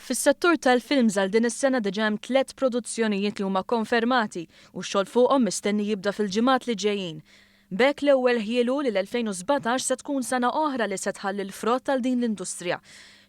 Fis-settur tal-films għal din is-sena diġà hemm tlett produzzjonijiet li huma konfermati u x-xogħol fuqhom mistenni jibda fil-ġimgħat li ġejjin. B'hekk l-ewwel ħjiel hu li l-2017 se tkun sena oħra li se tħalli l-frott għal din l-industrija.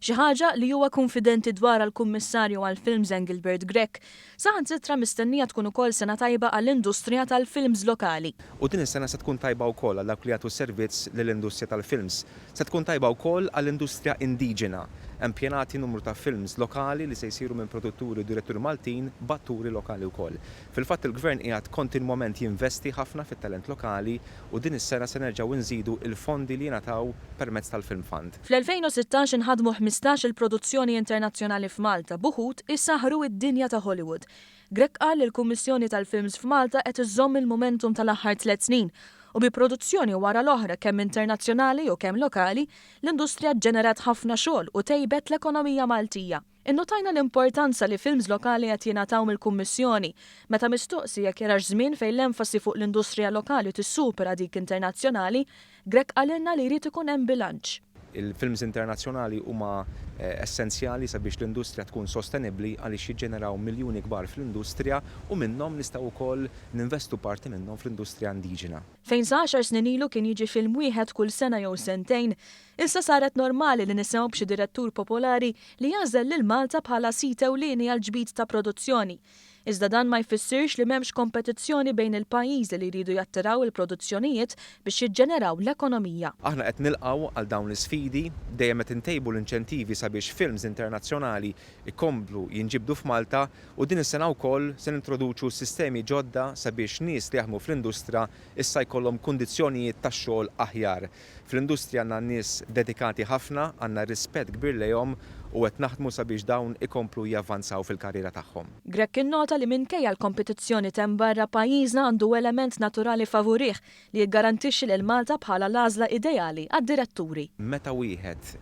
Xi ħaġa li huwa kunfidenti dwarha l-Kummissarju għall-Films Engelbert Grech. Saħansitra mistennija tkun ukoll sena tajba għall-industrija tal-films lokali. U din is-sena se tkun tajba wkoll għal dawk li jagħtu servizz lill-industrija tal-films. Se tkun tajba wkoll għall-industrija indiġena. Hemm pjanati numru ta' films lokali li se jsiru minn produtturi u diretturi Maltin b'atturi lokali wkoll. Fil-fatt il-Gvern qiegħed kontinwament jinvesti ħafna fit-talent lokali u din is-sena se nerġgħu nżidu l-fondi li jingħataw permezz tal-Film Fund. Fl-2016 inħadmu 15-il produzzjoni internazzjonali f'Malta b'uħud isaħħru id-dinja ta' Hollywood. Grech qal li l-Kummissjoni tal-Films f'Malta qed iżżomm il-momentum tal-aħħar tlett snin u bi produzzjoni wara l-oħra kemm internazzjonali u kemm lokali, l-industrija ġġenerat ħafna xogħol u tejbet l-ekonomija Maltija. Innotajna l-importanza li films lokali qed jingħataw mill-Kummissjoni. Meta mistoqsi jekk jarax żmien fejn l-enfasi fuq l-industrija lokali tissupera dik internazzjonali, Grech qalilna li jrid ikun hemm bilanċ. Il-films internazzjonali huma essenzjali sabiex l-industrija tkun sostenibbli għaliex jiġġeneraw miljuni kbar fl-industrija u minnhom nistgħu wkoll ninvestu parti minnhom fl-industrija indiġena. Fejn sa għaxar snin ilu kien jiġi film wieħed kull sena jew sentejn, issa saret normali li nisimgħu b'xi direttur popolari li jagħżel lil Malta bħala sit ewlieni għall-ġbid ta' produzzjoni. Iżda dan ma jfissirx li m'hemmx kompetizzjoni bejn il-pajjiżi li jridu jattiraw il-produzzjonijiet biex jiġġeneraw l-ekonomija. Aħna qed nilqgħu għal dawn l-isfidi, dejjem qed intejbu l-inċentivi sabiex films internazzjonali jkomplu jinġibdu f'Malta u din is-sena wkoll se nintroduċu sistemi ġodda sabiex nies li jaħdmu fl-industra issa jkollhom kundizzjonijiet tax-xogħol aħjar. Fl-industrija għandna nies dedikati ħafna, għandna rispett kbir lejhom u qed naħdmu sabiex dawn ikomplu javvanzaw fil-karriera tagħhom. Grech innota li minkejja l-kompetizzjoni t'hemm barra pajjiżna għandu element naturali favurih li jiggarantixxi lil Malta bħala l-għażla ideali għad-diretturi. Meta wieħed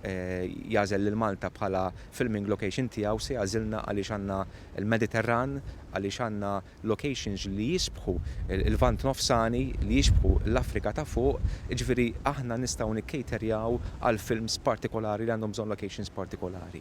jagħżel lil Malta bħala filming location tiegħu se jagħżilna għaliex għandna l-Mediterran, għaliex għandna locations li jixbħu l-Lvant Nofsani, li jixbħu l-Afrika ta' Fuq, jiġifieri aħna nistgħu nikkejterjaw għal films partikolari li għandhom bżonn locations partikolari.